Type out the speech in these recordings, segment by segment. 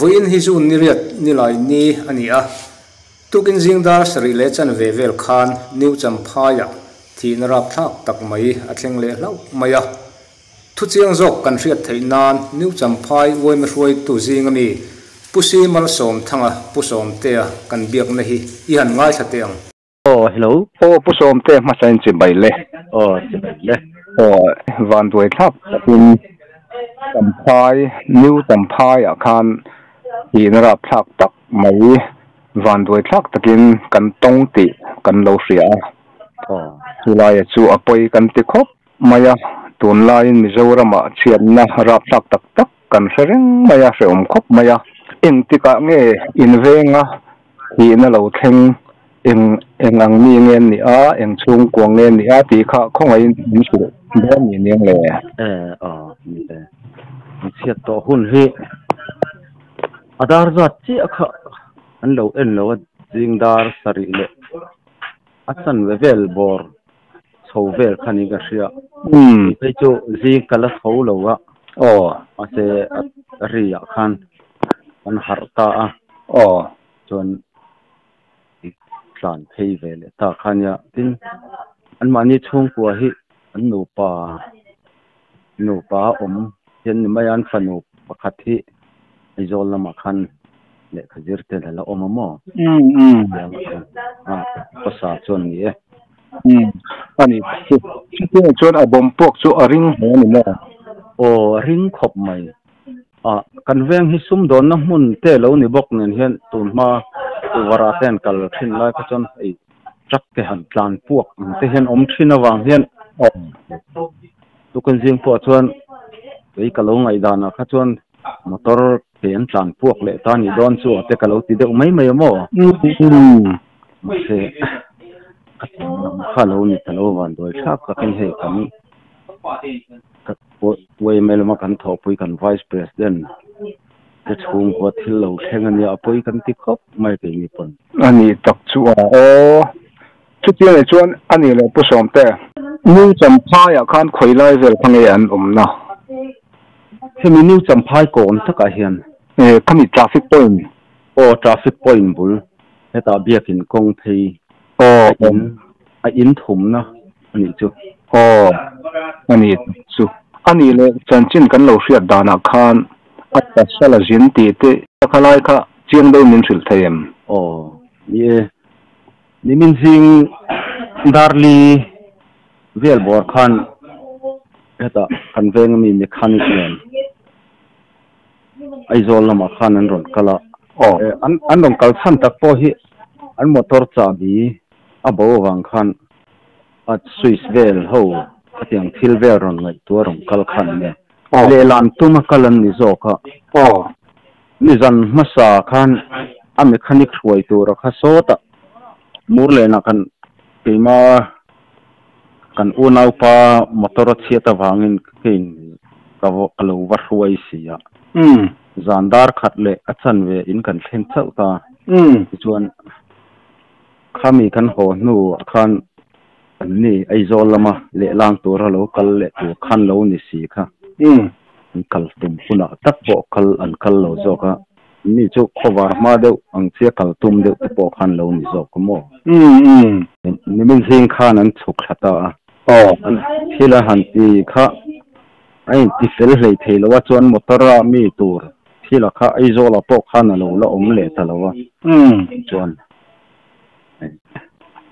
Vawiin hi June ni riat nilai ni a ni a, tukin zing dar sarih leh chanve vel khan New Champhaiah thihna rapthlak tak mai a thleng leh hlauh mai a. Thuchiang zawk kan hriat theih nan New Champhai uaima hruaitu zing ami Pu Si Malsawmthanga Pu Sawmtea kan biakna hi i han ngaithla teh ang. Aw hello. Aw Pu Sawmte hmasa in chibai le. Aw chibai le. Aw vanduai thlak takin Champhai New Champhai ah khan thihna rapthlak tak mai vanduai thlak takin kan tawng tih kan lo hria a. Aw. Chulaia chu a pawi kan ti khawp mai a, tunlaiin Mizoramah chhiatna rapthlak tak tak kan hre reng mai a, hrehawm khawp mai a. Engtikah nge invenga thihna lo thleng eng eng ang mi nge an nih a, eng chhungkua nge an nih a tih kha khawngaihin min hrilh dawn ni aniang le? E aw ni e, an chhiat tawh hun hi a dar zat chiah kha an lo en lo a, zing dar sarih leh a chanve vel bawr chho vel kha niin ka hria. Tih phei chu zing ka la tho lo a. Aw. Mahse a ri ah khan an harh ta a. Aw. Chuan i tlan phei ve leh ta kha nia. Tin, anmahni chhungkua hi an nupa nupa awm hian ni mai a, an fanu pakhat hi Aizawl lamah khan lehkha zir tel a la awm a maw? A pasa chuan ni e. A ni chu. Chutiang chuan a bawm puak chu a ring hle a ni maw? Aw, a ring khawp mai. A, kan veng hi sumdawnna hmun te lo ni bawk nen hian tun hma Tuvara te an kal thin lai kha chuan hei truck te han tlan puak ang te hian awm thin avang hian tukin zing pawh chuan kei ka lo ngaihdanah kha chuan motor ke an tlan puak leh ta nih dawn chu te ka lo ti deuh mai mai a maw? Mahse a chung lam kha lo ni ta lo vanduai thlak takin hei kan Uaimel lama kan thawhpui kan Vice President te chhungkua thil lo thleng a nia, a pawi kan ti khawp mai keini pawn. A nih tak chu a aw. Chutiang leh chuan a nih leh Pu Sawmte. New Champhaiah khan khawi lai vel kha nge an awmna? Hemi New Champhai kawn takah hian. E, khami traffic point. Aw, traffic point bul hetah biakin kawng phei Aw. A in a in thumna a nih chu. Aw, a nih chu. A nih leh chanchin kan lo hriat danah khan a pasal a zin tih te kha lai kha chiang deuhin min hrilh thei em? Aw, ni e. Nimin zing Darli vel bawr khan hetah kan veng ami mechanic nen Aizawl lamah khan an rawn kal a, an an rawn kal chhan tak pawh hi an motor chahbi a bo avang khan a switch vel ho khatiang thil vel rawn ngaihtuah rawn kal khan an nia. Lehlam tuma kal an ni zawk a, nizan hmasa khan a mechanic hruai tura kha sawtah Murlenah kan keima Kan unaupa motor a chhiat avangin keiin ka ka lo va hruai si a. Zan dar khat leh a chanve in kan thleng chauh ta. Tichuan khami kan haw hnu ah khan an ni Aizawl lama lehlang tura lo kal leh tur khan lo ni si kha. An kal tum hunah tak pawh kal an kal lo zawk a. Mi chu khawvar hma deuh ang chia kal tum deuh te pawh khan lo ni zawk a maw? Nimin zing khan an chhuk thla ta a. An thil a han ti kha a inti fel hlei thei lo a, chuan motor a mi tur thil a kha Aizawl ah pawh khan a lo la awm leh ta lo a. Chuan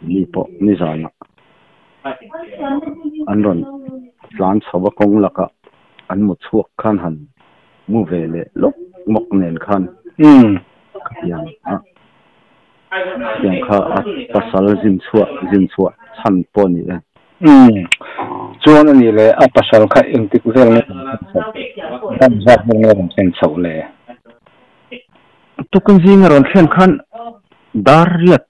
mi pawh nizanah an rawn tlan chho a kawng lakah an mu chhuak khan han Mu ve leh lawk mawk nen khan khatiang a khatiang kha a pasal zin chhuah zin chhuah chhan pawh a ni e. Umm chuan a nih leh a pasal kha engtik vel nge rawn thlen chhoh dan zat vel nge rawn thlen chhoh le? Tukin zinga rawn thlen khan dar riat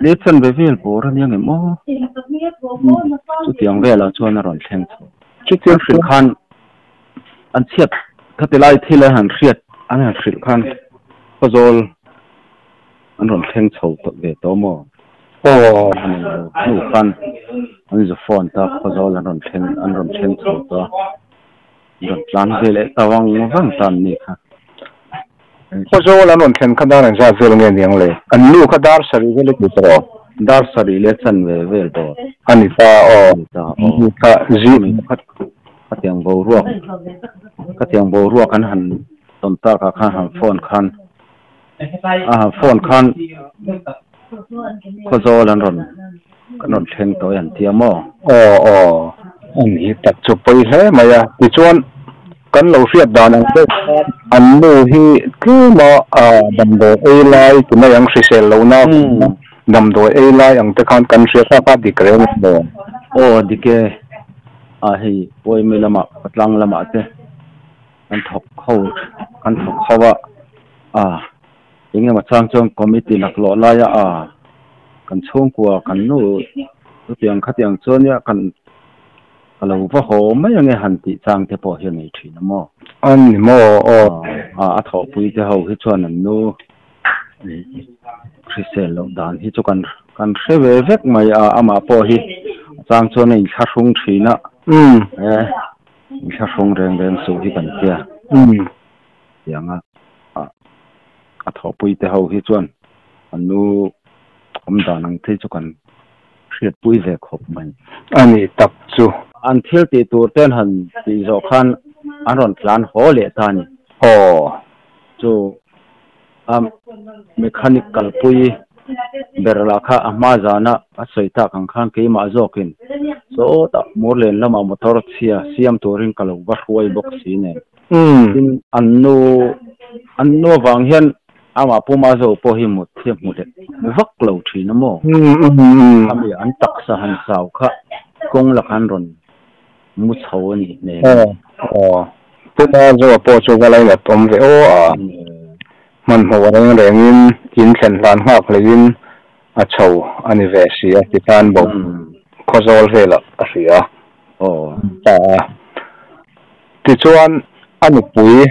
leh chanve vel bawr a nia ngem aw? Chutiang velah chuan a rawn thleng chho. Chutiang hrilh khan An chhiat kha ti lai thil an han hriat an han hrilh khan khawzawl an rawn thleng chho tawh ve tawh maw? Aw. An lo hnu khan an zu phone ta khawzawl an rawn thleng an rawn thleng chho tawh a, an rawn tlan ve leh ta vang vang ta an ni kha. Khawzawl an rawn thlen kha dar engzat vel nge niang le? An nu kha dar sarih vel a ti tawh aw. Dar sarih leh chanve vel tawh. A ni ta aw. A ni ta aw. Nu kha zi. Ami khatiang boruak khatiang boruak an han tawn takah khan han phone khan a han phone khan Khawzawl an rawn kan rawn thleng tawh e an ti a maw? Aw aw. A ni tak chu pawi hle mai a. Tichuan kan lo hriat dan ang deuh khan an nu hi tlema damdawi ei lai ti mai ang hrisel lohna damdawi ei lai ang te khan kan hria kha kha dik reng a maw? Aw dik e. A hei Pawimi lamah Patlang lamah te kan thawk ho kan thawk ho a a. Eng emaw chang chuan committee laklawh laia a kan chhungkua kan nu chutiang khatiang chuan nia kan ka lo va haw mai ange han tih chang te pawh hi a nei thin a maw? A ni maw aw. A a thawhpui te ho hi chuan an nu hrisel loh dan hi chu kan kan hre ve vek mai a, amah pawh hi a chang chuan a inthlahrung thin a, e inthlahrung reng reng suh hi kan tia. Tianga a thawhpui te ho hi chuan an nu awm dan ang te chu kan hriatpui ve khawp mai. A ni tak chu. An thil tih tur ten han tih zawh khan an rawn tlan haw leh ta a ni. Aw. Chu a mechanic kalpui ber lah kha a hma zana a sawi tak ang khan keimah zawkin sawtah Murlen lamah motor chhia siam turin ka lo va hruai bawk si nen. Tin, an nu, an nu avang hian amah puma zo pawh hi mut hi a hmu leh vak lo thin a maw? Khami an taksa han chau kha kawng lakah an rawn mu chho a nih hmel. Aw, puma zo a pawh chu va lainat awm ve aw a, hmanhmawh reng rengin in thlen hlan nghak hleiin a chho a ni ve si a tikhan bo Khawzawl velah a hria ta a. Tichuan a nupui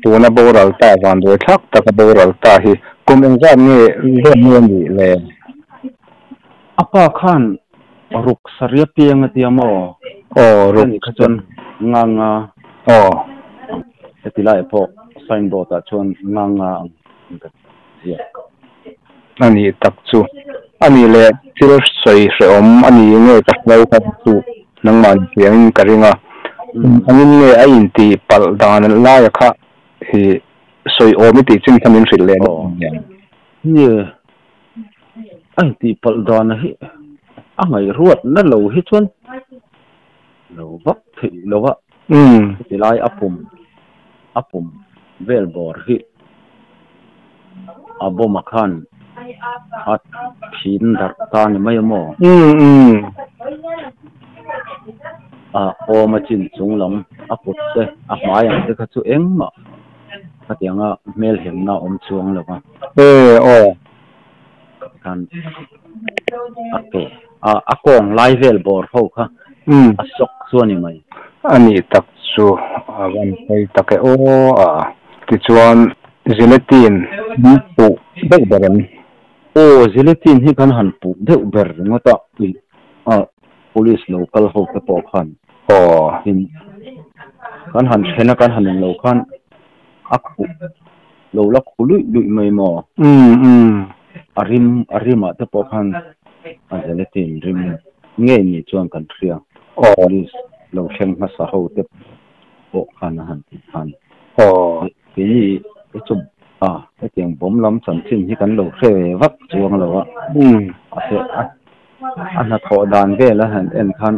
tuna boral ta vanduai thlak taka boral ta hi kum engzat nge vel nge a nih le? A pa khan ruk saria piang a tia maw? Aw ruk. Ani kha chuan nga nga. Aw. Heti laiah pawh signboard ah chuan nga nga ang ka ziak. A nih tak chu. A nih leh thil sawi hrehawm a ni nge ka hlo kha chu nangmah ni chiangin ka ring a. Engvangin nge a intih palh dan laia kha hi sawi awm i tih chin kha min hrilh leh dawn a nia. Nge a intih palh dan hi a ngaihruatna lo hi chuan lo vak theih lo a. Heti lai a pum a pum vel bawr hi a bawm a khan a thin darh ta ni mai a maw? A awm a chin chung lam a kut te a hmai ang te kha chu engmah khatianga hmelhemna a awm chuang lo a. Khan a ke a a kawng lai vel bawr ho kha a sawk chu a ni mai. A nih tak chu a van pawi tak e aw a tichuan Ziletin an puh deuh ber em? Aw Ziletin hi kan han puh deuh ber ringawt a a police lo kal ho te pawh khan aw tin kan han then a kan han englo khan a khuh lo la khu luih luih mai maw? A rim a rimah te pawh khan a gelatin rim ngei ni chuan kan hria. Police lo thleng hmasa ho te pawh khan a han tih khan keini hi chu a hetiang bawm lam chanchin hi kan lo hre ve vak chuang lo a. Mahse a a hnathawh dan vel a han en khan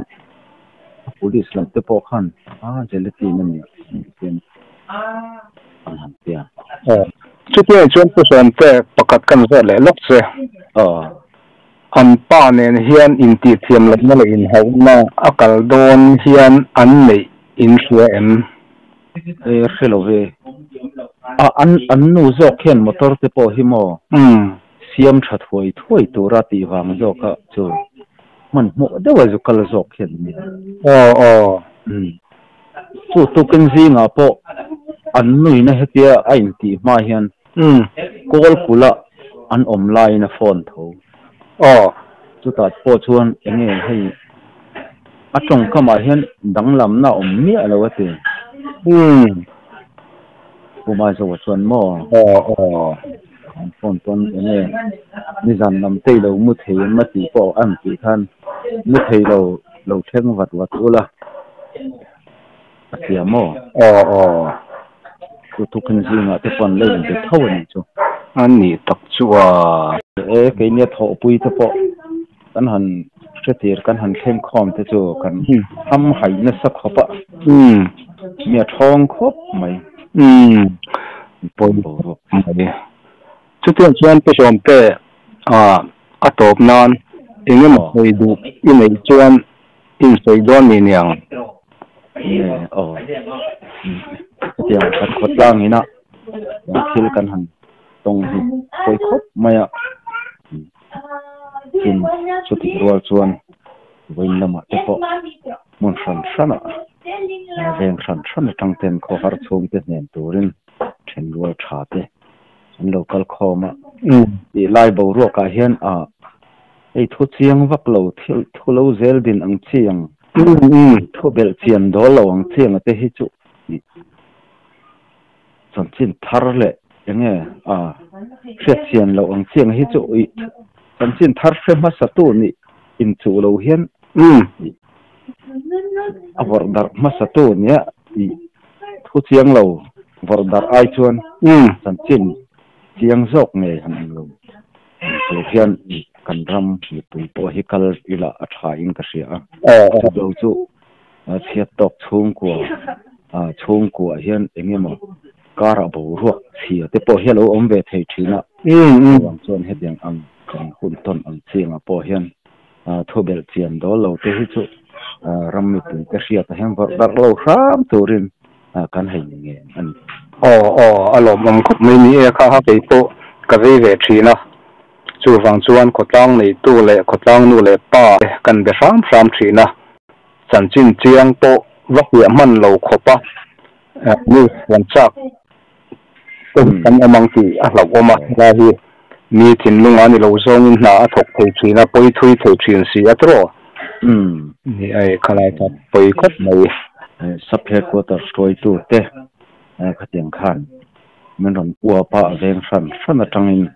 Police lam te pawh khan a gelatin a ni tih an han ti a. Aw. Chutiang chuan Pu Sawmte pakhat kan zawt leh lawk che. Aw. An pa nen hian intihthiam lohna leh inhauhna a kal dawn hian an neih in hria em? E hre lo ve. A an an nu zawk hian motor te pawh hi maw? Umm. Siam tha thuai thuai tura tih vang zawk a chu hmanhmawh deuh a zu kal zawk hian a ni. Aw aw. Umm. Chu tukin zingah pawh an nuina hetia a intih hma hian kawl kula an awm laiin a phone tho. Aw. Chutah pawh chuan enge hei a tawngkamah hian danglamna a awm miah lo a ti. Umm. Pu Maizawa chuan maw? Aw aw. An phone pawn enge nizan lam te ilo mu thei em a tih pawh an tih khan mu thei lo lo thleng vat vat ula a tia maw? Aw aw. Chu thukhin zingah te pawh an la inbe tho a nih chu. A nih tak chu a. E keinia thawhpui te pawh kan han hretir kan han thleng khawm te chu kan ham haih nasa khawp a. Mi a thawng khawp mai. Umm pawi boruak mai. Chutiang chuan Pu Sawmte a tawp nan eng emaw sawi duh i neih chuan in sawi dawn ni niang. Nge aw. Chutiang kan khawtlang ina thil kan han tawng hi pawi khawp mai a. Tin, chutih rual chuan vawiin lamah te pawh hmun hran hranah veng hran hran atang ten khawhar chhungte hnen turin then rual tha te an lo kal khawm a. Tih lai boruakah hian a hei thu chiang vak lo thil thu lo zel din ang chi ang thu belh chian dawl lo ang chi anga te hi chu Chanchin thar leh enge a hriatchian loh ang chiang hi chu ih chanchin thar hre hmasa tu nih inchuh lo hian ih a vawrh darh hmasa tu nia ih thu chiang lo vawrh darh ai chuan chanchin chiang zawk ngei han ang lo ang tur hian ih kan ram mipui pawh hi kal ila a tha in ka hria a chulo chu Chhiat tawk chhungkua chhungkuah hian eng emaw karah boruak chhia te pawh hi a lo awm ve thei thin a. Chuvang chuan hetiang ang kan hun tawn ang chiangah pawh hian thu belh chian dawl lo te hi chu ram mipui te hriatah hian vawrh darh lo hram turin kan hei ni ngen a ni. Aw aw a lawmawm khawp mai ni e kha kha kei pawh ka vei ve thin a. Chuvang chuan khawtlang neitu leh khawtlang nu leh pa te kan be hram hram thin a. Chanchin chiang pawh va hliah hman lo khawp a, news huan chak te hi kan awm ang tih a hlauhawm a, helai hi mi thinlunga ni lo zawngin hna a thawk thei thin a, pawi thui thei thin si a tiraw? Ni ai khalai kha pawi khawp mai. Sub headquarters hruaitu te khatiang khan min rawn uap a, a veng hran hran atangin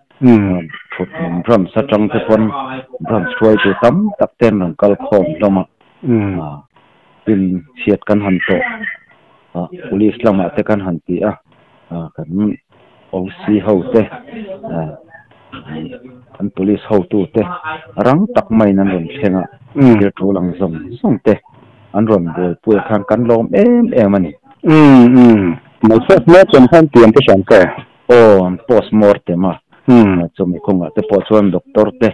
thut hmun branch atang te pawn branch hruaitu tam tak te an rawn kal khawm hlawm a, tin chhiat kan han tawh a, police lamah te kan han ti a, kan OC ho te kan police hotu te rang tak maiin an rawn thleng a, thil tul ang zawng zawng te an rawn buaipui ah khan kan lawm em em a ni. Umm umm. Mai first mek chuan khan tiam te hran che. Aw an post mortem a. Chumi kawngah te pawh chuan doctor te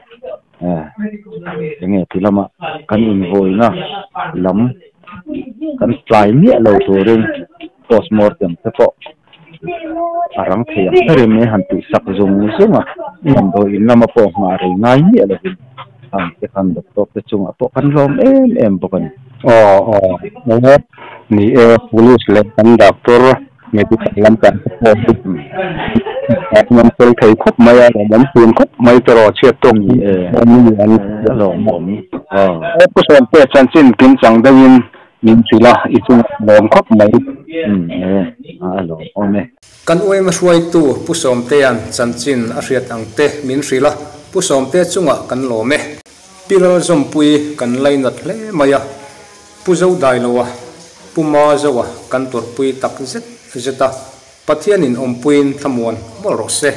enge ti lama kan invuina lam kan tlai miah lo turin post mortem te pawh a rang thei ang berin mai han tih sak zung zung a. Damdawi in lama pawh nghah rei ngai miah lovin ang te khan doctor te chungah pawh kan lawm em em bawk a ni. Aw aw enge ni e police leh kan doctor medical lam kan te pawh hi an fel thei khawp mai a lawmawm thin khawp mai tawh chhiat tawk Ni e an a lawmawm aw. Pu Sawmte chanchin kim chang deuhin min hrilh a i chungah lawm khawp mai. Umm e a lawmawm e. Kan uaima hruaitu Pu Sawmtea'n chanchin a hriat ang te min hrilh a, Pu Sawmtea chungah kan lawm e. Pi Lalzawmpui kan lainat hle mai a, Pu Zodailoa, Pu Mazoa kan tawrhpui tak zet zet a, Pathianin awmpuiin thlamuan mawlh rawh se.